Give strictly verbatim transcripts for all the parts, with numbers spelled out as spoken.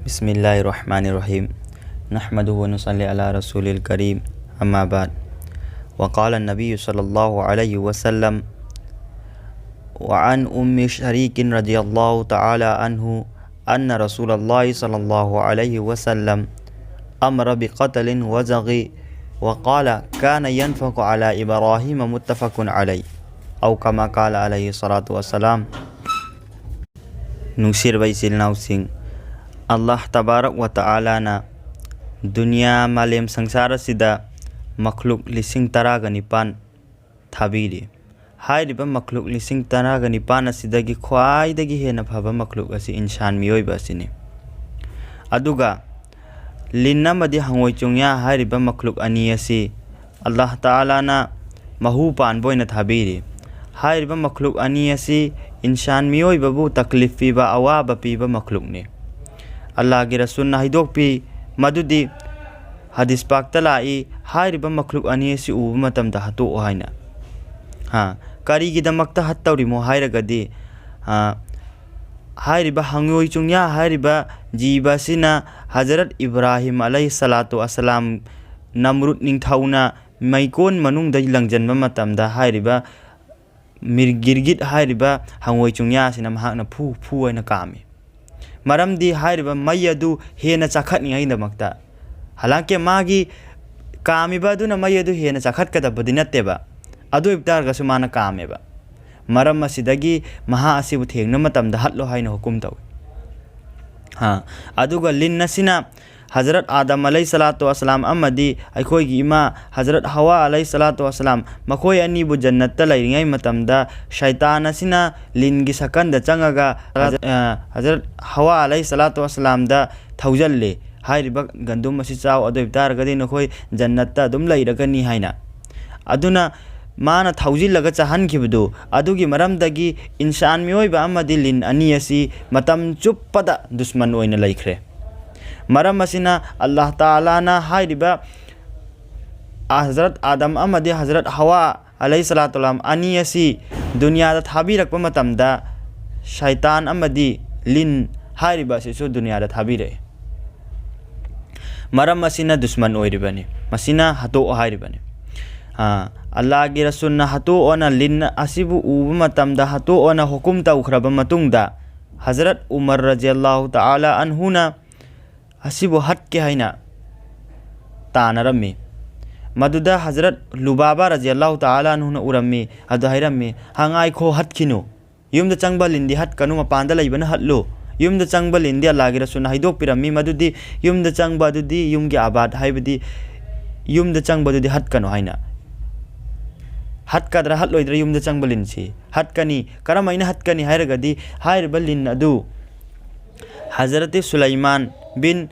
بسم الله الرحمن الرحيم. نحمده ونصلي على رسول الكريم. أما بعد. وقال النبي صلى الله عليه وسلم: وعن أم شريك رضي الله تعالى عنه أن رسول الله صلى الله عليه وسلم أمر بقتل وزغ وقال: كان ينفخ على إبراهيم، متفق عليه. أو كما قال عليه الصلاة والسلام. ꯅꯨꯡꯁꯤꯔꯕ ꯏꯆꯤꯜ ꯏꯅꯥꯎꯁꯤꯡ, ꯑꯜꯂꯥꯍ ꯇꯕꯥꯔꯛ ꯋꯥ ꯇꯥꯂꯥꯅ ꯗꯨꯅꯤꯌꯥ, ꯃꯥꯂꯦꯝ ꯁꯪꯁꯥꯔ ꯑꯁꯤꯗ ꯃꯈ꯭ꯂꯨꯛ ꯂꯤꯁꯤꯡ ꯇꯔꯥꯒ ꯅꯤꯄꯥꯟ ꯊꯥꯕꯤꯔꯤ꯫ ꯍꯥꯏꯔꯤꯕ ꯃꯈ꯭ꯂꯨꯛ ꯂꯤꯁꯤꯡ ꯇꯔꯥꯒ ꯅꯤꯄꯥꯟ ꯑꯁꯤꯗꯒꯤ ꯈ꯭ꯋꯥꯏꯗꯒꯤ ꯍꯦꯟꯅ ꯐꯕ ꯃꯈ꯭ꯂꯨꯛ ꯑꯁꯤ ꯏꯟꯁꯥꯟ ꯃꯤꯑꯣꯏꯕ ꯑꯁꯤꯅꯤ꯫ ꯑꯗꯨꯒ ꯂꯤꯟ ꯑꯃꯗꯤ ꯍꯪꯉꯣꯏ ꯆꯣꯡꯌꯥ ꯍꯥꯏꯔꯤꯕ ꯃꯈ꯭ꯂꯨꯛ ꯑꯅꯤ ꯑꯁꯤ ꯑꯜꯂꯥꯍ ꯇꯥꯂꯥꯅ ꯃꯍꯨ ꯄꯥꯟꯕ ꯑꯣꯏꯅ ꯊꯥꯕꯤꯔꯤ꯫ ꯍꯥꯏꯔꯤꯕ ꯃꯈ꯭ꯂꯨꯛ ꯑꯅꯤ ꯑꯁꯤ ꯏꯟꯁꯥꯟ ꯃꯤꯑꯣꯏꯕꯕꯨ ꯇꯛꯂꯤꯐ ꯄꯤꯕ, ꯑꯋꯥꯕ ꯄꯤꯕ ꯃꯈ꯭ꯂꯨꯛꯅꯤ꯫ ꯑꯜꯂꯥꯍꯒꯤ ꯔꯁꯨꯜꯅ ꯍꯥꯏꯗꯣꯛꯄꯤ ꯃꯗꯨꯗꯤ ꯍꯗꯤꯁ ꯄꯥꯛꯇ ꯂꯥꯛꯏ, ꯍꯥꯏꯔꯤꯕ ꯃꯈ꯭ꯂꯨꯛ ꯑꯅꯤ ꯑꯁꯤ ꯎꯕ ꯃꯇꯝꯗ ꯍꯥꯠꯇꯣꯛꯑꯣ ꯍꯥꯏꯅ꯫ ꯍꯥ, ꯀꯔꯤꯒꯤꯗꯃꯛꯇ ꯍꯠꯇꯧꯔꯤꯃꯣ ꯍꯥꯏꯔꯒꯗꯤ, ꯑ, ꯍꯥꯏꯔꯤꯕ ꯍꯪꯉꯣꯏ ꯆꯣꯡꯌꯥ ꯍꯥꯏꯔꯤꯕ ꯖꯤꯕ ꯑꯁꯤꯅ ꯍꯖꯔꯠ ꯏꯕ꯭ꯔꯥꯍꯤꯝ ꯑꯂꯩꯍꯤ ꯁꯂꯥꯇꯨ ꯋꯁꯁꯂꯥꯝ, ꯅꯝꯔꯨꯗ ꯅꯤꯡꯊꯧꯅ ꯃꯩꯀꯣꯟ ꯃꯅꯨꯡꯗ ꯂꯪꯁꯤꯟꯕ ꯃꯇꯝꯗ ꯍꯥꯏꯔꯤꯕ ꯃꯤꯔ-, ꯒꯤꯔꯒꯤꯠ ꯍꯥꯏꯔꯤꯕ ꯍꯪꯉꯣꯏ ꯆꯣꯡꯌꯥ ꯑꯁꯤꯅ ꯃꯍꯥꯛꯅ ꯐꯨ ꯐꯨ ꯍꯥꯏꯅ ꯀꯥꯝꯃꯤ꯫ ꯃꯔꯝꯗꯤ ꯍꯥꯏꯔꯤꯕ ꯃꯩ ꯑꯗꯨ ꯍꯦꯟꯅ ꯆꯥꯈꯠꯅꯤꯡꯉꯥꯏꯒꯤꯗꯃꯛꯇ, ꯍꯥꯂꯥꯡꯀꯤ ꯃꯥꯒꯤ ꯀꯥꯝꯃꯤꯕ ꯑꯗꯨꯅ ꯃꯩ ꯑꯗꯨ ꯍꯦꯟꯅ ꯆꯥꯈꯠꯀꯗꯕꯗꯤ ꯅꯠꯇꯦꯕ, ꯑꯗꯨ ꯑꯣꯏꯕ ꯇꯥꯔꯒꯁꯨ ꯃꯥꯅ ꯀꯥꯝꯃꯦꯕ꯫ ꯃꯔꯝ ꯑꯁꯤꯗꯒꯤ ꯃꯍꯥꯛ ꯑꯁꯤꯕꯨ ꯊꯦꯡꯅ ꯃꯇꯝꯗ ꯍꯠꯂꯣ ꯍꯥꯏꯅ ꯍꯨꯀꯨꯝ ꯇꯧꯏ꯫ ꯍꯥ, ꯑꯗꯨꯒ ꯂꯤꯟ ꯑꯁꯤꯅ ꯍꯖꯔꯠ ꯑꯥꯗꯝ ꯑꯂꯩꯍꯤ ꯁꯂꯥꯇꯨ ꯋꯁꯁꯂꯥꯝ ꯑꯃꯗꯤ ꯑꯩꯈꯣꯏꯒꯤ ꯏꯃꯥ ꯍꯖꯔꯠ ꯍꯋꯥ ꯑꯂꯩꯍꯤ ꯁꯂꯥꯇꯨ ꯋꯁꯁꯂꯥꯝ, ꯃꯈꯣꯏ ꯑꯅꯤꯕꯨ ꯖꯟꯅꯠꯇ ꯂꯩꯔꯤꯉꯩ ꯃꯇꯝꯗ ꯁꯩꯇꯥꯟ ꯑꯁꯤꯅ ꯂꯤꯟꯒꯤ ꯁꯀꯟꯗ ꯆꯪꯉꯒ ꯍꯖ-, ꯑ, ꯍꯖꯔꯠ ꯍꯋꯥ ꯑꯂꯩꯍꯤ ꯁꯂꯥꯇꯨ ꯋꯁꯁꯂꯥꯝꯗ ꯊꯧꯖꯜꯂꯦ꯫ ꯍꯥꯏꯔꯤꯕ ꯒꯟꯗꯨꯝ ꯑꯁꯤ ꯆꯥꯎ, ꯑꯗꯨ ꯑꯣꯏꯕ ꯇꯥꯔꯒꯗꯤ ꯅꯈꯣꯏ ꯖꯟꯅꯠꯇ ꯑꯗꯨꯝ ꯂꯩꯔꯒꯅꯤ ꯍꯥꯏꯅ꯫ ꯑꯗꯨꯅ ꯃꯥꯅ ꯊꯧꯖꯤꯜꯂꯒ ꯆꯥꯍꯟꯈꯤꯕꯗꯨ ꯑꯗꯨꯒꯤ ꯃꯔꯝꯗꯒꯤ ꯏꯟꯁꯥꯟ ꯃꯤꯑꯣꯏꯕ ꯑꯃꯗꯤ ꯂꯤꯟ ꯑꯅꯤ ꯑꯁꯤ ꯃꯇꯝ ꯆꯨꯞꯄꯗ ꯗꯨꯁꯃꯟ ꯑꯣꯏꯅ ꯂꯩꯈ꯭ꯔꯦ꯫ ꯃꯔꯝ ꯑꯁꯤꯅ ꯑꯜꯂꯥꯍ ꯇꯥꯂꯥꯅ ꯍꯥꯏꯔꯤꯕ ꯍꯖꯔꯠ ꯑꯥꯗꯝ ꯑꯃꯗꯤ ꯍꯖꯔꯠ ꯍꯋꯥ ꯑꯂꯩꯍꯤ ꯁꯂꯥꯇꯨ ꯋꯁꯁꯂꯥꯝ ꯑꯅꯤ ꯑꯁꯤ ꯗꯨꯅꯤꯌꯥꯗ ꯊꯥꯕꯤꯔꯛꯄ ꯃꯇꯝꯗ ꯁꯩꯇꯥꯟ ꯑꯃꯗꯤ ꯂꯤꯟ ꯍꯥꯏꯔꯤꯕ ꯑꯁꯤꯁꯨ ꯗꯨꯅꯤꯌꯥꯗ ꯊꯥꯕꯤꯔꯛꯏ꯫ ꯃꯔꯝ ꯑꯁꯤꯅ ꯗꯨꯁꯃꯟ ꯑꯣꯏꯔꯤꯕꯅꯤ꯫ ꯃꯁꯤꯅ ꯍꯥꯠꯇꯣꯛꯑꯣ ꯍꯥꯏꯔꯤꯕꯅꯤ꯫ ꯑꯥ, ꯑꯜꯂꯥꯍꯒꯤ ꯔꯁꯨꯜꯅ ꯍꯥꯠꯇꯣꯛꯑꯣꯅ ꯂꯤꯟ ꯑꯁꯤꯕꯨ ꯎꯕ ꯃꯇꯝꯗ ꯍꯥꯠꯇꯣꯛꯑꯣꯅ ꯍꯨꯀꯨꯝ ꯇꯧꯈ꯭ꯔꯕ ꯃꯇꯨꯡꯗ, ꯍꯖꯔꯠ ꯎꯃꯔ ꯔꯖꯤꯌꯜꯂꯥꯍꯨ ꯇꯥꯂꯥ ꯑꯟꯍꯨꯅ ꯑꯁꯤꯕꯨ ꯍꯠꯀꯦ ꯍꯥꯏꯅ ꯇꯥꯟꯅꯔꯝꯃꯤ꯫ ꯃꯗꯨꯗ ꯍꯖꯔꯠ ꯂꯨꯕꯥꯕꯥ ꯔꯖꯤꯌꯜꯂꯥꯍꯨ ꯇꯥꯂꯥ ꯑꯟꯍꯨꯅ ꯎꯔꯝꯃꯤ꯫ ꯑꯗꯨ ꯍꯥꯏꯔꯝꯃꯤ, "ꯍꯥ, ꯉꯥꯏꯈꯣ, ꯍꯠꯈꯤꯅꯨ꯫ ꯌꯨꯝꯗ ꯆꯪꯕ ꯂꯤꯟꯗꯤ ꯍꯠꯀꯅꯨ, ꯃꯄꯥꯟꯗ ꯂꯩꯕꯅ ꯍꯠꯂꯨ꯫ ꯌꯨꯝꯗ ꯆꯪꯕ ꯂꯤꯟꯗꯤ ꯑꯜꯂꯥꯍꯒꯤ ꯔꯁꯨꯜꯅ ꯍꯥꯏꯗꯣꯛꯄꯤꯔꯝꯃꯤ, ꯃꯗꯨꯗꯤ ꯌꯨꯝꯗ ꯆꯪꯕ ꯑꯗꯨꯗꯤ ꯌꯨꯝꯒꯤ ꯑꯥꯕꯥꯠ, ꯍꯥꯏꯕꯗꯤ ꯌꯨꯝꯗ ꯆꯪꯕꯗꯨꯗꯤ ꯍꯠꯀꯅꯨ" ꯍꯥꯏꯅ꯫ ꯍꯠꯀꯗ꯭ꯔꯥ ꯍꯠꯂꯣꯏꯗ꯭ꯔꯥ ꯌꯨꯝꯗ ꯆꯪꯕ ꯂꯤꯟꯁꯤ? ꯍꯠꯀꯅꯤ꯫ ꯀꯔꯝꯍꯥꯏꯅ ꯍꯠꯀꯅꯤ ꯍꯥꯏꯔꯒꯗꯤ, ꯍꯥꯏꯔꯤꯕ ꯂꯤꯟ ꯑꯗꯨ ꯍꯖꯔꯠ ꯁꯨꯂꯩꯃꯥꯟ ꯕꯤꯟ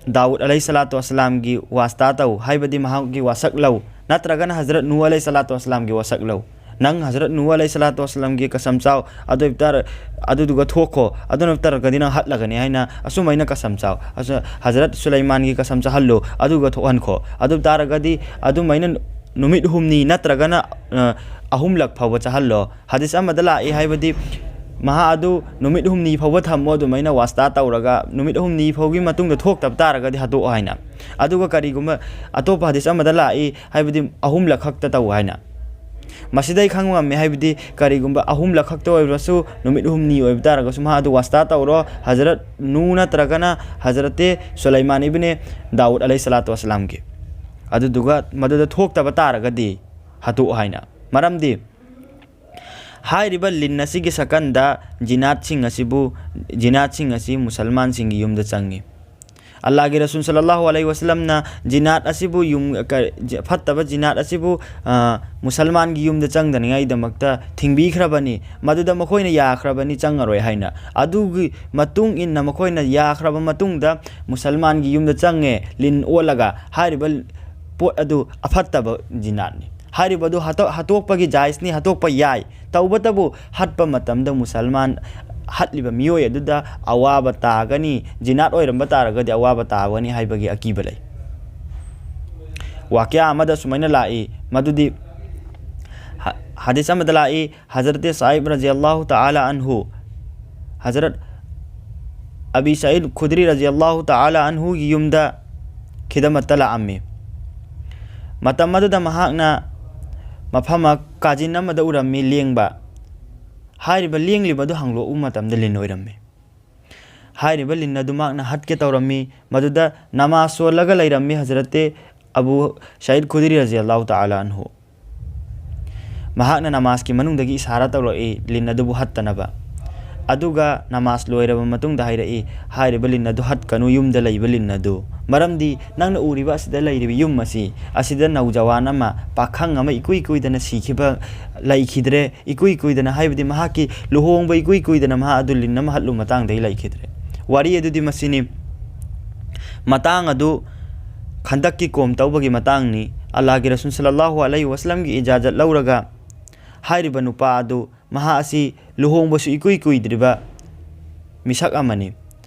ꯗꯥꯎꯗ ꯑꯂꯩꯍꯤ ꯁꯂꯥꯇꯨ ꯋꯥꯁꯂꯥꯝꯒꯤ ꯋꯥꯁꯇꯥ ꯇꯧ, ꯍꯥꯏꯕꯗꯤ ꯃꯍꯥꯛꯀꯤ ꯋꯥꯁꯛ ꯂꯧ, ꯅꯠꯇ꯭ꯔꯒꯅ ꯍꯖꯔꯠ ꯅꯨꯍ ꯑꯂꯩꯍꯤ ꯁꯂꯥꯇꯨ ꯋꯥꯁꯂꯥꯝꯒꯤ ꯋꯥꯁꯛ ꯂꯧ꯫ ꯅꯪ ꯍꯖꯔꯠ ꯅꯨꯍ ꯑꯂꯩꯍꯤ ꯁꯂꯥꯇꯨ ꯋꯥꯁꯂꯥꯝꯒꯤ ꯀꯁꯝ ꯆꯥꯎ, ꯑꯗꯨ ꯑꯣꯏꯕ ꯇꯥꯔ-, ꯑꯗꯨꯗꯨꯒ ꯊꯣꯛꯈꯣ, ꯑꯗꯨ ꯅꯠꯇ꯭ꯔꯒꯗꯤ ꯅꯪ ꯍꯠꯂꯒꯅꯤ ꯍꯥꯏꯅ ꯑꯁꯨꯃꯥꯏꯅ ꯀꯁꯝ ꯆꯥꯎ꯫ ꯑꯁ-, ꯍꯖꯔꯠ ꯁꯨꯂꯩꯃꯥꯟꯒꯤ ꯀꯁꯝ ꯆꯥꯍꯜꯂꯨ, ꯑꯗꯨꯒ ꯊꯣꯛꯍꯟꯈꯣ꯫ ꯑꯗꯨ ꯇꯥꯔꯒꯗꯤ ꯑꯗꯨꯃꯥꯏꯅ ꯅꯨꯃꯤꯠ ꯍꯨꯝꯅꯤ ꯅꯠꯇ꯭ꯔꯒꯅ, ꯑ, ꯑꯍꯨꯝꯂꯛ ꯐꯥꯎꯕ ꯆꯥꯍꯜꯂꯣ꯫ ꯍꯗꯤꯁ ꯑꯃꯗ ꯂꯥꯛꯏ, ꯍꯥꯏꯕꯗꯤ ꯃꯍꯥꯛ ꯑꯗꯨ ꯅꯨꯃꯤꯠ ꯍꯨꯝꯅꯤ ꯐꯥꯎꯕ ꯊꯝꯃꯣ, ꯑꯗꯨꯃꯥꯏꯅ ꯋꯥꯁꯇꯥ ꯇꯧꯔꯒ, ꯅꯨꯃꯤꯠ ꯍꯨꯝꯅꯤ ꯐꯥꯎꯒꯤ ꯃꯇꯨꯡꯗ ꯊꯣꯛꯇꯕ ꯇꯥꯔꯒꯗꯤ ꯍꯥꯠꯇꯣꯛꯑꯣ ꯍꯥꯏꯅ꯫ ꯑꯗꯨꯒ ꯀꯔꯤꯒꯨꯝꯕ ꯑꯇꯣꯞꯄ ꯍꯗꯤꯁ ꯑꯃꯗ ꯂꯥꯛꯏ, ꯍꯥꯏꯕꯗꯤ ꯑꯍꯨꯝꯂꯛ ꯈꯛꯇ ꯇꯧ ꯍꯥꯏꯅ꯫ ꯃꯁꯤꯗ ꯑꯩ ꯈꯪꯕ ꯉꯝꯃꯤ, ꯍꯥꯏꯕꯗꯤ ꯀꯔꯤꯒꯨꯝꯕ ꯑꯍꯨꯝꯂꯛ ꯈꯛꯇ ꯑꯣꯏꯔꯁꯨ, ꯅꯨꯃꯤꯠ ꯍꯨꯝꯅꯤ ꯑꯣꯏꯕ ꯇꯥꯔꯒꯁꯨ, ꯃꯍꯥꯛ ꯑꯗꯨ ꯋꯥꯁꯇꯥ ꯇꯧꯔꯣ, ꯍꯖꯔꯠ ꯅꯨ ꯅꯠꯇ꯭ꯔꯒꯅ ꯍꯖꯔꯠꯇꯦ ꯁꯨꯂꯩꯃꯥꯟ ꯏꯕꯅꯦ ꯗꯥꯎꯗ ꯑꯂꯩꯍꯤ ꯁꯂꯥꯇꯨ ꯋꯥꯁꯂꯥꯝꯒꯤ꯫ ꯑꯗꯨꯗꯨꯒ ꯃꯗꯨꯗ ꯊꯣꯛꯇꯕ ꯇꯥꯔꯒꯗꯤ ꯍꯥꯠꯇꯣꯛꯑꯣ ꯍꯥꯏꯅ꯫ ꯃꯔꯝꯗꯤ ꯍꯥꯏꯔꯤꯕ ꯂꯤꯟ ꯑꯁꯤꯒꯤ ꯁꯀꯟꯗ ꯖꯤꯅꯥꯠꯁꯤꯡ ꯑꯁꯤꯕꯨ, ꯖꯤꯅꯥꯠꯁꯤꯡ ꯑꯁꯤ ꯃꯨꯁꯜꯃꯥꯟꯁꯤꯡꯒꯤ ꯌꯨꯝꯗ ꯆꯪꯉꯤ꯫ ꯑꯜꯂꯥꯍꯒꯤ ꯔꯁꯨꯜ ꯁꯜꯂꯜꯂꯥꯍꯨ ꯑꯂꯩꯍꯤ ꯋꯥꯁꯂꯝꯅ ꯖꯤꯅꯥꯠ ꯑꯁꯤꯕꯨ ꯌꯨꯝ-, ꯀ-, ꯖ-, ꯐꯠꯇꯕ ꯖꯤꯅꯥꯠ ꯑꯁꯤꯕꯨ, ꯑ, ꯃꯨꯁꯜꯃꯥꯟꯒꯤ ꯌꯨꯝꯗ ꯆꯪꯗꯅꯤꯡꯉꯥꯏꯗꯃꯛꯇ ꯊꯤꯡꯕꯤꯈ꯭ꯔꯕꯅꯤ꯫ ꯃꯗꯨꯗ ꯃꯈꯣꯏꯅ ꯌꯥꯈ꯭ꯔꯕꯅꯤ, ꯆꯪꯉꯔꯣꯏ ꯍꯥꯏꯅ꯫ ꯑꯗꯨꯒꯤ ꯃꯇꯨꯡ ꯏꯟꯅ ꯃꯈꯣꯏꯅ ꯌꯥꯈ꯭ꯔꯕ ꯃꯇꯨꯡꯗ ꯃꯨꯁꯜꯃꯥꯟꯒꯤ ꯌꯨꯝꯗ ꯆꯪꯉꯦ, ꯂꯤꯟ ꯑꯣꯜꯂꯒ꯫ ꯍꯥꯏꯔꯤꯕ ꯄꯣꯠ ꯑꯗꯨ ꯑꯐꯠꯇꯕ ꯖꯤꯅꯥꯠꯅꯤ꯫ ꯍꯥꯏꯔꯤꯕ ꯑꯗꯨ ꯍꯥꯠꯇꯣ-, ꯍꯥꯠꯇꯣꯛꯄꯒꯤ ꯖꯥꯏꯖꯅꯤ, ꯍꯥꯠꯇꯣꯛꯄ ꯌꯥꯏ꯫ ꯇꯧꯕꯇꯕꯨ ꯍꯠꯄ ꯃꯇꯝꯗ ꯃꯨꯁꯜꯃꯥꯟ ꯍꯠꯂꯤꯕ ꯃꯤꯑꯣꯏ ꯑꯗꯨꯗ ꯑꯋꯥꯕ ꯇꯥꯒꯅꯤ, ꯖꯤꯅꯥꯠ ꯑꯣꯏꯔꯝꯕ ꯇꯥꯔꯒꯗꯤ ꯑꯋꯥꯕ ꯇꯥꯒꯅꯤ ꯍꯥꯏꯕꯒꯤ ꯑꯀꯤꯕ ꯂꯩ꯫ ꯋꯥꯀ꯭ꯌꯥ ꯑꯃꯗ ꯁꯨꯃꯥꯏꯅ ꯂꯥꯛꯏ, ꯃꯗꯨꯗꯤ ꯍ-, ꯍꯗꯤꯁ ꯑꯃꯗ ꯂꯥꯛꯏ, ꯍꯖꯔꯠ ꯁꯥꯏꯕ ꯔꯖꯤꯌꯜꯂꯥꯍꯨ ꯇꯥꯂꯥ ꯑꯟꯍꯨ, ꯍꯖꯔꯠ ꯑꯕꯤ ꯁꯌꯤꯗ ꯈꯨꯗ꯭ꯔꯤ ꯔꯖꯤꯌꯜꯂꯥꯍꯨ ꯇꯥꯂꯥ ꯑꯟꯍꯨꯒꯤ ꯌꯨꯝꯗ ꯈꯤꯗꯃꯠꯇ ꯂꯥꯛꯑꯝꯃꯤ꯫ ꯃꯇꯝ ꯑꯗꯨꯗ ꯃꯍꯥꯛꯅ ꯃꯐꯝ ꯑꯃ, ꯀꯥꯖꯤꯟ ꯑꯃꯗ ꯎꯔꯝꯃꯤ ꯂꯦꯡꯕ꯫ ꯍꯥꯏꯔꯤꯕ ꯂꯦꯡꯂꯤꯕ ꯑꯗꯨ ꯍꯥꯡꯂꯣꯛꯎ ꯃꯇꯝꯗ ꯂꯤꯟ ꯑꯣꯏꯔꯝꯃꯤ꯫ ꯍꯥꯏꯔꯤꯕ ꯂꯤꯟ ꯑꯗꯨ ꯃꯍꯥꯛꯅ ꯍꯠꯀꯦ ꯇꯧꯔꯝꯃꯤ꯫ ꯃꯗꯨꯗ ꯅꯃꯥꯖ ꯁꯣꯜꯂꯒ ꯂꯩꯔꯝꯃꯤ ꯍꯖꯔꯠꯇꯦ ꯑꯕꯨ ꯁꯌꯤꯗ ꯈꯨꯗ꯭ꯔꯤ ꯔꯖꯤꯌꯜꯂꯥꯍꯨ ꯇꯥꯂꯥ ꯑꯟꯍꯨ꯫ ꯃꯍꯥꯛꯅ ꯅꯃꯥꯖꯀꯤ ꯃꯅꯨꯡꯗꯒꯤ ꯏꯁꯥꯔꯥ ꯇꯧꯔꯛꯏ ꯂꯤꯟ ꯑꯗꯨꯕꯨ ꯍꯠꯇꯅꯕ꯫ ꯑꯗꯨꯒ ꯅꯃꯥꯖ ꯂꯣꯏꯔꯕ ꯃꯇꯨꯡꯗ ꯍꯥꯏꯔꯛꯏ, "ꯍꯥꯏꯔꯤꯕ ꯂꯤꯟ ꯑꯗꯨ ꯍꯠꯀꯅꯨ, ꯌꯨꯝꯗ ꯂꯩꯕ ꯂꯤꯟ ꯑꯗꯨ꯫ ꯃꯔꯝꯗꯤ ꯅꯪꯅ ꯎꯔꯤꯕ ꯑꯁꯤꯗ ꯂꯩꯔꯤꯕ ꯌꯨꯝ ꯑꯁꯤ, ꯑꯁꯤꯗ ꯅꯧꯖꯋꯥꯟ ꯑꯃ, ꯄꯥꯈꯪ ꯑꯃ ꯏꯀꯨꯏ ꯀꯨꯏꯗꯅ ꯁꯤꯈꯤꯕ ꯂꯩꯈꯤꯗ꯭ꯔꯦ꯫ ꯏꯀꯨꯏ ꯀꯨꯏꯗꯅ, ꯍꯥꯏꯕꯗꯤ ꯃꯍꯥꯛꯀꯤ ꯂꯨꯍꯣꯡꯕ ꯏꯀꯨꯏ ꯀꯨꯏꯗꯅ ꯃꯍꯥꯛ ꯑꯗꯨ ꯂꯤꯟ ꯑꯃ ꯍꯠꯂꯨ ꯃꯇꯥꯡꯗꯒꯤ ꯂꯩꯈꯤꯗ꯭ꯔꯦ꯫ ꯋꯥꯔꯤ ꯑꯗꯨꯗꯤ ꯃꯁꯤꯅꯤ꯫ ꯃꯇꯥꯡ ꯑꯗꯨ ꯈꯟꯗꯛꯀꯤ ꯀꯣꯝ ꯇꯧꯕꯒꯤ ꯃꯇꯥꯡꯅꯤ꯫ ꯑꯜꯂꯥꯍꯒꯤ ꯔꯁꯨꯜ ꯁꯜꯂꯜꯂꯥꯍꯨ ꯑꯂꯩꯍꯤ ꯋꯁꯜꯂꯝꯒꯤ ꯏꯖꯥꯖꯠ ꯂꯧꯔꯒ ꯍꯥꯏꯔꯤꯕ ꯅꯨꯄꯥ ꯑꯗꯨ, ꯃꯍꯥꯛ ꯑꯁꯤ ꯂꯨꯍꯣꯡꯕꯁꯨ ꯏꯀꯨꯏ ꯀꯨꯏꯗ꯭ꯔꯤꯕ ꯃꯤꯁꯛ ꯑꯃꯅꯤ꯫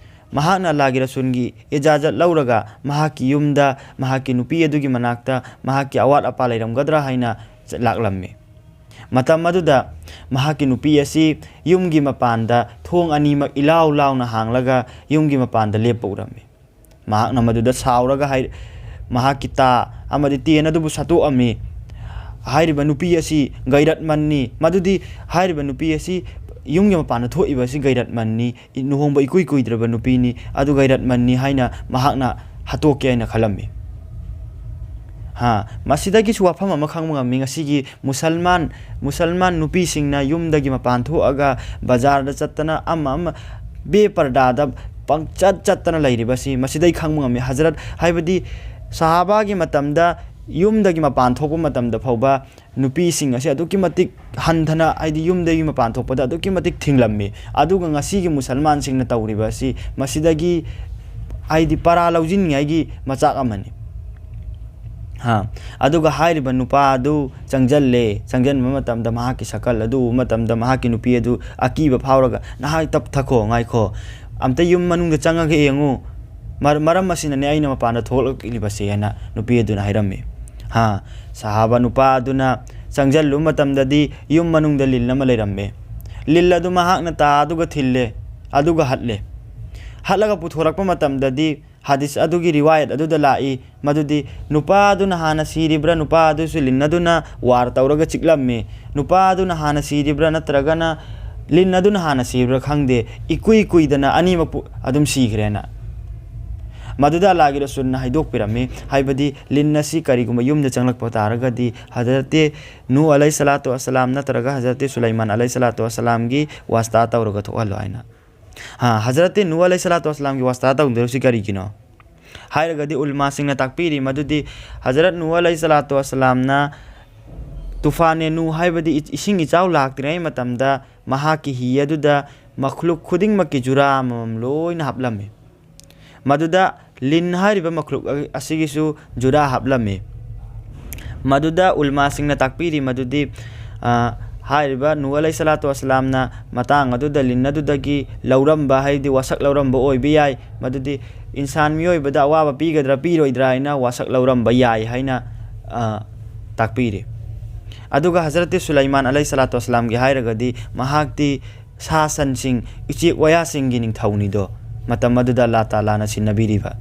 ꯃꯍꯥꯛꯅ ꯑꯜꯂꯥꯍꯒꯤ ꯔꯁꯨꯜꯒꯤ ꯏꯖꯥꯖꯠ ꯂꯧꯔꯒ ꯃꯍꯥꯛꯀꯤ ꯌꯨꯝꯗ, ꯃꯍꯥꯛꯀꯤ ꯅꯨꯄꯤ ꯑꯗꯨꯒꯤ ꯃꯅꯥꯛꯇ ꯃꯍꯥꯛꯀꯤ ꯑꯋꯥꯠ ꯑꯄꯥ ꯂꯩꯔꯝꯒꯗ꯭ꯔꯥ ꯍꯥꯏꯅ ꯂꯥꯛꯂꯝꯃꯤ꯫ ꯃꯇꯝ ꯑꯗꯨꯗ ꯃꯍꯥꯛꯀꯤ ꯅꯨꯄꯤ ꯑꯁꯤ ꯌꯨꯝꯒꯤ ꯃꯄꯥꯟꯗ ꯊꯣꯡ ꯑꯅꯤꯃꯛ ꯏꯂꯥꯎ ꯂꯥꯎꯅ ꯍꯥꯡꯂꯒ ꯌꯨꯝꯒꯤ ꯃꯄꯥꯟꯗ ꯂꯦꯞꯄ ꯎꯔꯝꯃꯤ꯫ ꯃꯍꯥꯛꯅ ꯃꯗꯨꯗ ꯁꯥꯎꯔꯒ ꯍꯥꯏ-, ꯃꯍꯥꯛꯀꯤ ꯇꯥ ꯑꯃꯗꯤ ꯇꯦꯟ ꯑꯗꯨꯕꯨ ꯁꯠꯇꯣꯛꯑꯝꯃꯤ꯫ ꯍꯥꯏꯔꯤꯕ ꯅꯨꯄꯤ ꯑꯁꯤ ꯒꯩꯔꯠꯃꯟꯅꯤ, ꯃꯗꯨꯗꯤ ꯍꯥꯏꯔꯤꯕ ꯅꯨꯄꯤ ꯑꯁꯤ ꯌꯨꯝꯒꯤ ꯃꯄꯥꯟꯗ ꯊꯣꯛꯏꯕ ꯑꯁꯤ ꯒꯩꯔꯠꯃꯟꯅꯤ, ꯂꯨꯍꯣꯡꯕ ꯏꯀꯨꯏ ꯀꯨꯏꯗ꯭ꯔꯕ ꯅꯨꯄꯤꯅꯤ, ꯑꯗꯨ ꯒꯩꯔꯠꯃꯟꯅꯤ ꯍꯥꯏꯅ ꯃꯍꯥꯛꯅ ꯍꯥꯠꯇꯣꯛꯀꯦ ꯍꯥꯏꯅ ꯈꯜꯂꯝꯃꯤ꯫ ꯍꯥ, ꯃꯁꯤꯗꯒꯤꯁꯨ ꯋꯥꯐꯝ ꯑꯃ ꯈꯪꯕ ꯉꯝꯃꯤ꯫ ꯉꯁꯤꯒꯤ ꯃꯨꯁꯜꯃꯥꯟ, ꯃꯨꯁꯜꯃꯥꯟ ꯅꯨꯄꯤꯁꯤꯡꯅ ꯌꯨꯝꯗꯒꯤ ꯃꯄꯥꯟ ꯊꯣꯛꯑꯒ ꯕꯖꯥꯔꯗ ꯆꯠꯇꯅ ꯑꯃ ꯑꯃ ꯕꯦꯄꯔꯗꯥꯗ ꯄꯪꯆꯠ ꯆꯠꯇꯅ ꯂꯩꯔꯤꯕꯁꯤ ꯃꯁꯤꯗꯩ ꯈꯪꯕ ꯉꯝꯃꯤ꯫ ꯍꯖꯔꯠ, ꯍꯥꯏꯕꯗꯤ ꯁꯍꯥꯕꯥꯒꯤ ꯃꯇꯝꯗ ꯌꯨꯝꯗꯒꯤ ꯃꯄꯥꯟ ꯊꯣꯛꯄ ꯃꯇꯝꯗ ꯐꯥꯎꯕ ꯅꯨꯄꯤꯁꯤꯡ ꯑꯁꯤ ꯑꯗꯨꯛꯀꯤ ꯃꯇꯤꯛ ꯍꯟꯊꯅ, ꯍꯥꯏꯗꯤ ꯌꯨꯝꯗꯒꯤ ꯃꯄꯥꯟ ꯊꯣꯛꯄꯗ ꯑꯗꯨꯛꯀꯤ ꯃꯇꯤꯛ ꯊꯤꯡꯂꯝꯃꯤ꯫ ꯑꯗꯨꯒ ꯉꯁꯤꯒꯤ ꯃꯨꯁꯜꯃꯥꯟꯁꯤꯡꯅ ꯇꯧꯔꯤꯕ ꯑꯁꯤ ꯃꯁꯤꯗꯒꯤ, ꯍꯥꯏꯗꯤ ꯄꯔꯥ ꯂꯧꯁꯤꯟꯅꯤꯡꯉꯥꯏꯒꯤ ꯃꯆꯥꯛ ꯑꯃꯅꯤ꯫ ꯍꯥ, ꯑꯗꯨꯒ ꯍꯥꯏꯔꯤꯕ ꯅꯨꯄꯥ ꯑꯗꯨ ꯆꯪꯁꯤꯜꯂꯦ꯫ ꯆꯪꯁꯤꯟꯕ ꯃꯇꯝꯗ ꯃꯍꯥꯛꯀꯤ ꯁꯀꯜ ꯑꯗꯨ ꯎꯕ ꯃꯇꯝꯗ ꯃꯍꯥꯛꯀꯤ ꯅꯨꯄꯤ ꯑꯗꯨ ꯑꯀꯤꯕ ꯐꯥꯎꯔꯒ, "ꯅꯍꯥꯛ ꯇꯞꯊꯈꯣ, ꯉꯥꯏꯈꯣ, ꯑꯝꯇ ꯌꯨꯝ ꯃꯅꯨꯡꯗ ꯆꯪꯉꯒ ꯌꯦꯡꯉꯨ꯫ ꯃꯔ-, ꯃꯔꯝ ꯑꯁꯤꯅꯅꯦ ꯑꯩꯅ ꯃꯄꯥꯟꯗ ꯊꯣꯛꯂꯛꯂꯤꯕꯁꯦ" ꯍꯥꯏꯅ ꯅꯨꯄꯤ ꯑꯗꯨꯅ ꯍꯥꯏꯔꯝꯃꯤ꯫ ꯍꯥ, ꯁꯍꯥꯕ ꯅꯨꯄꯥ ꯑꯗꯨꯅ ꯆꯪꯁꯤꯜꯂꯨꯕ ꯃꯇꯝꯗꯗꯤ ꯌꯨꯝ ꯃꯅꯨꯡꯗ ꯂꯤꯟ ꯑꯃ ꯂꯩꯔꯝꯃꯦ꯫ ꯂꯤꯟ ꯑꯗꯨ ꯃꯍꯥꯛꯅ ꯇꯥ ꯑꯗꯨꯒ ꯊꯤꯜꯂꯦ, ꯑꯗꯨꯒ ꯍꯠꯂꯦ꯫ ꯍꯠꯂꯒ ꯄꯨꯊꯣꯔꯛꯄ ꯃꯇꯝꯗꯗꯤ ꯍꯗꯤꯁ ꯑꯗꯨꯒꯤ ꯔꯤꯋꯥꯌꯠ ꯑꯗꯨꯗ ꯂꯥꯛꯏ, ꯃꯗꯨꯗꯤ ꯅꯨꯄꯥ ꯑꯗꯨꯅ ꯍꯥꯟꯅ ꯁꯤꯔꯤꯕ꯭ꯔꯥ, ꯅꯨꯄꯥ ꯑꯗꯨꯁꯨ ꯂꯤꯟ ꯑꯗꯨꯅ ꯋꯥꯔ ꯇꯧꯔꯒ ꯆꯤꯛꯂꯝꯃꯤ, ꯅꯨꯄꯥ ꯑꯗꯨꯅ ꯍꯥꯟꯅ ꯁꯤꯔꯤꯕ꯭ꯔꯥ ꯅꯠꯇ꯭ꯔꯒꯅ ꯂꯤꯟ ꯑꯗꯨꯅ ꯍꯥꯟꯅ ꯁꯤꯔꯤꯕ꯭ꯔꯥ ꯈꯪꯗꯦ, ꯏꯀꯨꯏ ꯀꯨꯏꯗꯅ ꯑꯅꯤꯃꯛꯄꯨ ꯑꯗꯨꯝ ꯁꯤꯈ꯭ꯔꯦꯅ꯫ ꯃꯗꯨꯗ ꯑꯜꯂꯥꯍꯒꯤ ꯔꯁꯨꯜꯅ ꯍꯥꯏꯗꯣꯛꯄꯤꯔꯝꯃꯤ, ꯍꯥꯏꯕꯗꯤ ꯂꯤꯟ ꯑꯁꯤ ꯀꯔꯤꯒꯨꯝꯕ ꯌꯨꯝꯗ ꯆꯪꯂꯛꯄ ꯇꯥꯔꯒꯗꯤ ꯍꯖꯔꯠꯇꯤ ꯅꯨ ꯑꯂꯩꯍꯤ ꯁꯂꯥꯇꯨ ꯋꯥꯁꯂꯥꯝ ꯅꯠꯇ꯭ꯔꯒ ꯍꯖꯔꯠꯇꯤ ꯁꯨꯂꯩꯃꯥꯟ ꯑꯂꯩꯍꯤ ꯁꯂꯥꯇꯨ ꯋꯥꯁꯂꯥꯝꯒꯤ ꯋꯥꯁꯇꯥ ꯇꯧꯔꯒ ꯊꯣꯛꯍꯜꯂꯣ ꯍꯥꯏꯅ꯫ ꯍꯥ, ꯍꯖꯔꯠꯇꯤ ꯅꯨ ꯑꯂꯩꯍꯤ ꯁꯂꯥꯇꯨ ꯋꯥꯁꯂꯥꯝꯒꯤ ꯋꯥꯁꯇꯥ ꯇꯧꯗꯧꯔꯤꯕꯁꯤ ꯀꯔꯤꯒꯤꯅꯣ ꯍꯥꯏꯔꯒꯗꯤ ꯎꯂꯃꯥꯁꯤꯡꯅ ꯇꯥꯛꯄꯤꯔꯤ ꯃꯗꯨꯗꯤ ꯍꯖꯔꯠ ꯅꯨ ꯑꯂꯩꯍꯤ ꯁꯂꯥꯇꯨ ꯋꯥꯁꯂꯥꯝꯅ ꯇꯨꯐꯥꯅꯦ ꯅꯨ ꯍꯥꯏꯕꯗꯤ ꯏ-, ꯏꯁꯤꯡ ꯏꯆꯥꯎ ꯂꯥꯛꯇ꯭ꯔꯤꯉꯩ ꯃꯇꯝꯗ ꯃꯍꯥꯛꯀꯤ ꯍꯤ ꯑꯗꯨꯗ ꯃꯈ꯭ꯂꯨꯛ ꯈꯨꯗꯤꯡꯃꯛꯀꯤ ꯖꯨꯔꯥ ꯑꯃꯃꯝ ꯂꯣꯏꯅ ꯍꯥꯞꯂꯝꯃꯤ꯫ ꯃꯗꯨꯗ ꯂꯤꯟ ꯍꯥꯏꯔꯤꯕ ꯃꯈ꯭ꯂꯨꯛ ꯑꯁꯤꯒꯤꯁꯨ ꯖꯨꯔꯥ ꯍꯥꯞꯂꯝꯃꯤ꯫ ꯃꯗꯨꯗ ꯎꯂꯃꯥꯁꯤꯡꯅ ꯇꯥꯛꯄꯤꯔꯤ ꯃꯗꯨꯗꯤ, ꯑ, ꯍꯥꯏꯔꯤꯕ ꯅꯨ ꯑꯂꯩꯍꯤ ꯁꯂꯥꯇꯨ ꯋꯥꯁꯂꯥꯝꯅ ꯃꯇꯥꯡ ꯑꯗꯨꯗ ꯂꯤꯟ ꯑꯗꯨꯗꯒꯤ ꯂꯧꯔꯝꯕ, ꯍꯥꯏꯗꯤ ꯋꯥꯁꯛ ꯂꯧꯔꯝꯕ ꯑꯣꯏꯕ ꯌꯥꯏ, ꯃꯗꯨꯗꯤ ꯏꯟꯁꯥꯟ ꯃꯤꯑꯣꯏꯕꯗ ꯑꯋꯥꯕ ꯄꯤꯒꯗ꯭ꯔꯥ ꯄꯤꯔꯣꯏꯗ꯭ꯔꯥ ꯍꯥꯏꯅ ꯋꯥꯁꯛ ꯂꯧꯔꯝꯕ ꯌꯥꯏ ꯍꯥꯏꯅ, ꯑ, ꯇꯥꯛꯄꯤꯔꯤ꯫ ꯑꯗꯨꯒ ꯍꯖꯔꯠꯇꯤ ꯁꯨꯂꯩꯃꯥꯟ ꯑꯂꯩꯍꯤ ꯁꯂꯥꯇꯨ ꯋꯥꯁꯂꯥꯝꯒꯤ ꯍꯥꯏꯔꯒꯗꯤ ꯃꯍꯥꯛꯇꯤ ꯁꯥ ꯁꯟꯁꯤꯡ, ꯎꯆꯦꯛ ꯋꯥꯌꯥꯁꯤꯡꯒꯤ ꯅꯤꯡꯊꯧꯅꯤꯗꯣ꯫ ꯃꯇꯝ ꯑꯗꯨꯗ ꯑꯜꯂꯥꯍ ꯇꯥꯂꯥꯅ ꯁꯤꯟꯅꯕꯤꯔꯤꯕ꯫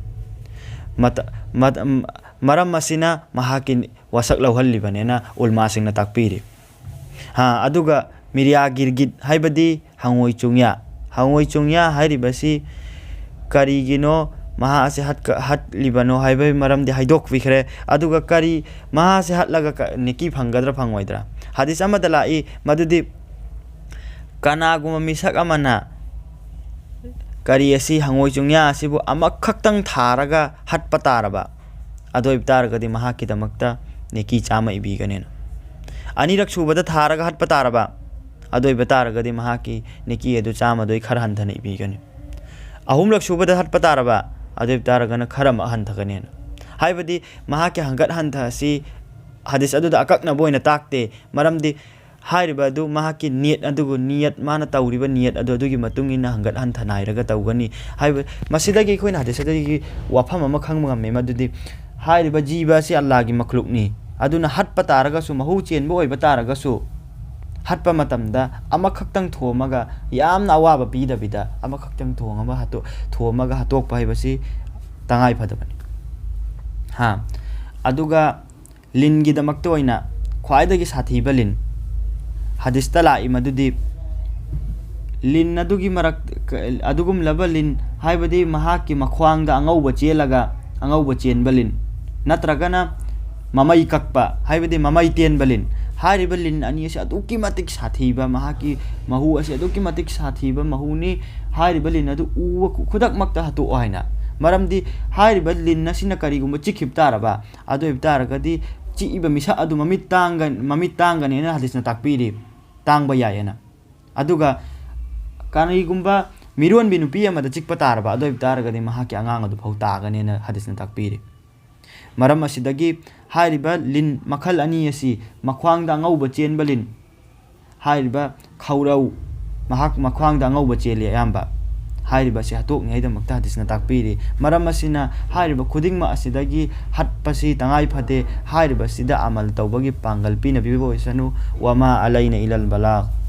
ꯃꯇ-, ꯃꯇ-, ꯃꯔꯝ ꯑꯁꯤꯅ ꯃꯍꯥꯛꯀꯤ ꯋꯥꯁꯛ ꯂꯧꯍꯜꯂꯤꯕꯅꯦꯅ ꯎꯂꯃꯥꯁꯤꯡꯅ ꯇꯥꯛꯄꯤꯔꯤ꯫ ꯍꯥ, ꯑꯗꯨꯒ ꯃꯤꯔꯤꯌꯥ ꯒꯤꯔꯒꯤꯠ ꯍꯥꯏꯕꯗꯤ ꯍꯪꯉꯣꯏ ꯆꯣꯡꯌꯥ꯫ ꯍꯪꯉꯣꯏ ꯆꯣꯡꯌꯥ ꯍꯥꯏꯔꯤꯕꯁꯤ ꯀꯔꯤꯒꯤꯅꯣ ꯃꯍꯥꯛ ꯑꯁꯤ ꯍꯠꯀ-, ꯍꯠꯂꯤꯕꯅꯣ ꯍꯥꯏꯕꯒꯤ ꯃꯔꯝꯗꯤ ꯍꯥꯏꯗꯣꯛꯄꯤꯈ꯭ꯔꯦ꯫ ꯑꯗꯨꯒ ꯀꯔꯤ ꯃꯍꯥꯛ ꯑꯁꯤ ꯍꯠꯂꯒ ꯀ-, ꯅꯦꯀꯤ ꯐꯪꯒꯗ꯭ꯔꯥ ꯐꯪꯉꯣꯏꯗ꯭ꯔꯥ? ꯍꯗꯤꯁ ꯑꯃꯗ ꯂꯥꯛꯏ ꯃꯗꯨꯗꯤ ꯀꯅꯥꯒꯨꯝꯕ ꯃꯤꯁꯛ ꯑꯃꯅ ꯀꯔꯤ ꯑꯁꯤ, ꯍꯪꯉꯣꯏ ꯆꯣꯡꯌꯥ ꯑꯁꯤꯕꯨ ꯑꯃꯈꯛꯇꯪ ꯊꯥꯔꯒ ꯍꯠꯄ ꯇꯥꯔꯕ, ꯑꯗꯨ ꯑꯣꯏꯕ ꯇꯥꯔꯒꯗꯤ ꯃꯍꯥꯛꯀꯤꯗꯃꯛꯇ ꯅꯦꯀꯤ ꯆꯥꯝꯃ ꯏꯕꯤꯒꯅꯦꯅ꯫ ꯑꯅꯤꯔꯛ ꯁꯨꯕꯗ ꯊꯥꯔꯒ ꯍꯠꯄ ꯇꯥꯔꯕ, ꯑꯗꯨ ꯑꯣꯏꯕ ꯇꯥꯔꯒꯗꯤ ꯃꯍꯥꯛꯀꯤ ꯅꯦꯀꯤ ꯑꯗꯨ ꯆꯥꯝꯃꯗꯒꯤ ꯈꯔ ꯍꯟꯊꯅ ꯏꯕꯤꯒꯅꯤ꯫ ꯑꯍꯨꯝꯂꯛ ꯁꯨꯕꯗ ꯍꯠꯄ ꯇꯥꯔꯕ, ꯑꯗꯨ ꯑꯣꯏꯕ ꯇꯥꯔꯒꯅ ꯈꯔ ꯑꯃꯨꯛ ꯍꯟꯊꯒꯅꯦꯅ꯫ ꯍꯥꯏꯕꯗꯤ ꯃꯍꯥꯛꯀꯤ ꯍꯪꯒꯠ ꯍꯟꯊ ꯑꯁꯤ ꯍꯗꯤꯁ ꯑꯗꯨꯗ ꯑꯀꯛꯅꯕ ꯑꯣꯏꯅ ꯇꯥꯛꯇꯦ, ꯃꯔꯝꯗꯤ ꯍꯥꯏꯔꯤꯕ ꯑꯗꯨ ꯃꯍꯥꯛꯀꯤ ꯅꯤꯌꯠ ꯑꯗꯨꯕꯨ, ꯅꯤꯌꯠ, ꯃꯥꯅ ꯇꯧꯔꯤꯕ ꯅꯤꯌꯠ ꯑꯗꯨ ꯑꯗꯨꯒꯤ ꯃꯇꯨꯡ ꯏꯟꯅ ꯍꯪꯒꯠ ꯍꯟꯊ ꯅꯥꯏꯔꯒ ꯇꯧꯒꯅꯤ ꯍꯥꯏꯕ꯫ ꯃꯁꯤꯗꯒꯤ ꯑꯩꯈꯣꯏꯅ ꯍꯗꯤꯁ ꯑꯗꯨꯗꯒꯤ ꯋꯥꯐꯝ ꯑꯃ ꯈꯪꯕ ꯉꯝꯃꯤ, ꯃꯗꯨꯗꯤ ꯍꯥꯏꯔꯤꯕ ꯖꯤꯕ ꯑꯁꯤ ꯑꯜꯂꯥꯍꯒꯤ ꯃꯈꯂꯨꯛꯅꯤ꯫ ꯑꯗꯨꯅ ꯍꯠꯄ ꯇꯥꯔꯒꯁꯨ, ꯃꯍꯨ ꯆꯦꯟꯕ ꯑꯣꯏꯕ ꯇꯥꯔꯒꯁꯨ, ꯍꯥꯠꯄ ꯃꯇꯝꯗ ꯑꯃꯈꯛꯇꯪ ꯊꯣꯝꯃꯒ, ꯌꯥꯝꯅ ꯑꯋꯥꯕ ꯄꯤꯗꯕꯤꯗ ꯑꯃꯈꯛꯇꯪ ꯊꯣꯡ ꯑꯃ ꯍꯥꯠꯇꯣ-, ꯊꯣꯝꯃꯒ ꯍꯥꯠꯇꯣꯛꯄ ꯍꯥꯏꯕꯁꯤ ꯇꯉꯥꯏ ꯐꯗꯕꯅꯤ꯫ ꯍꯥ? ꯑꯗꯨꯒ ꯂꯤꯟꯒꯤꯗꯃꯛꯇ ꯑꯣꯏꯅ ꯈ꯭ꯋꯥꯏꯗꯒꯤ ꯁꯥꯊꯤꯕ ꯂꯤꯟ, ꯍꯗꯤꯁꯇ ꯂꯥꯛꯏ ꯃꯗꯨꯗꯤ, ꯂꯤꯟ ꯑꯗꯨꯒꯤ ꯃꯔꯛ-, ꯑꯗꯨꯒꯨꯝꯂꯕ ꯂꯤꯟ ꯍꯥꯏꯕꯗꯤ ꯃꯍꯥꯛꯀꯤ ꯃꯈ꯭ꯋꯥꯡꯗ ꯑꯉꯧꯕ ꯆꯦꯜꯂꯒ, ꯑꯉꯧꯕ ꯆꯦꯟꯕ ꯂꯤꯟ, ꯅꯠꯇ꯭ꯔꯒꯅ ꯃꯃꯩ ꯀꯛꯄ ꯍꯥꯏꯕꯗꯤ ꯃꯃꯩ ꯇꯦꯟꯕ ꯂꯤꯟ꯫ ꯍꯥꯏꯔꯤꯕ ꯂꯤꯟ ꯑꯅꯤ ꯑꯁꯤ ꯑꯗꯨꯛꯀꯤ ꯃꯇꯤꯛ ꯁꯥꯊꯤꯕ, ꯃꯍꯥꯛꯀꯤ ꯃꯍꯨ ꯑꯁꯤ ꯑꯗꯨꯛꯀꯤ ꯃꯇꯤꯛ ꯁꯥꯊꯤꯕ ꯃꯍꯨꯅꯤ꯫ ꯍꯥꯏꯔꯤꯕ ꯂꯤꯟ ꯑꯗꯨ ꯎꯕ ꯈꯨ-, ꯈꯨꯗꯛꯃꯛꯇ ꯍꯥꯠꯇꯣꯛꯑꯣ ꯍꯥꯏꯅ꯫ ꯃꯔꯝꯗꯤ ꯍꯥꯏꯔꯤꯕ ꯂꯤꯟ ꯑꯁꯤꯅ ꯀꯔꯤꯒꯨꯝꯕ ꯆꯤꯛꯈꯤꯕ ꯇꯥꯔꯕ, ꯑꯗꯨ ꯑꯣꯏꯕ ꯇꯥꯔꯒꯗꯤ ꯆꯤꯛꯏꯕ ꯃꯤꯁꯛ ꯑꯗꯨ ꯃꯃꯤꯠ ꯇꯥꯡꯒ-, ꯃꯃꯤꯠ ꯇꯥꯡꯒꯅꯦꯅ ꯍꯗꯤꯁꯅ ꯇꯥꯛꯄꯤꯔꯤ, ꯇꯥꯡꯕ ꯌꯥꯏꯑꯅ꯫ ꯑꯗꯨꯒ ꯀꯔꯤꯒꯨꯝꯕ ꯃꯤꯔꯣꯟꯕꯤ ꯅꯨꯄꯤ ꯑꯃꯗ ꯆꯤꯛꯄ ꯇꯥꯔꯕ, ꯑꯗꯨ ꯑꯣꯏꯕ ꯇꯥꯔꯒꯗꯤ ꯃꯍꯥꯛꯀꯤ ꯑꯉꯥꯡ ꯑꯗꯨ ꯐꯥꯎ ꯇꯥꯒꯅꯦꯅ ꯍꯗꯤꯁꯅ ꯇꯥꯛꯄꯤꯔꯤ꯫ ꯃꯔꯝ ꯑꯁꯤꯗꯒꯤ ꯍꯥꯏꯔꯤꯕ ꯂꯤꯟ ꯃꯈꯜ ꯑꯅꯤ ꯑꯁꯤ, ꯃꯈ꯭ꯋꯥꯡꯗ ꯑꯉꯧꯕ ꯆꯦꯟꯕ ꯂꯤꯟ, ꯍꯥꯏꯔꯤꯕ ꯈꯧꯔꯧ, ꯃꯍꯥꯛ ꯃꯈ꯭ꯋꯥꯡꯗ ꯑꯉꯧꯕ ꯆꯦꯜꯂꯤ ꯑꯌꯥꯝꯕ, ꯍꯥꯏꯔꯤꯕ ꯑꯁꯤ ꯍꯥꯠꯇꯣꯛꯅꯤꯡꯉꯥꯏꯗꯃꯛꯇ ꯍꯗꯤꯁꯅ ꯇꯥꯛꯄꯤꯔꯤ꯫ ꯃꯔꯝ ꯑꯁꯤꯅ ꯍꯥꯏꯔꯤꯕ ꯈꯨꯗꯤꯡꯃꯛ ꯑꯁꯤꯗꯒꯤ ꯍꯠꯄꯁꯤ ꯇꯉꯥꯏ ꯐꯗꯦ꯫ ꯍꯥꯏꯔꯤꯕꯁꯤꯗ ꯑꯃꯜ ꯇꯧꯕꯒꯤ ꯄꯥꯡꯒꯜ ꯄꯤꯅꯕꯤꯕ ꯑꯣꯏꯁꯅꯨ꯫ ꯋꯃꯥ ꯑꯂꯩꯅ ꯏꯂꯜ ꯕꯂꯥꯒ꯫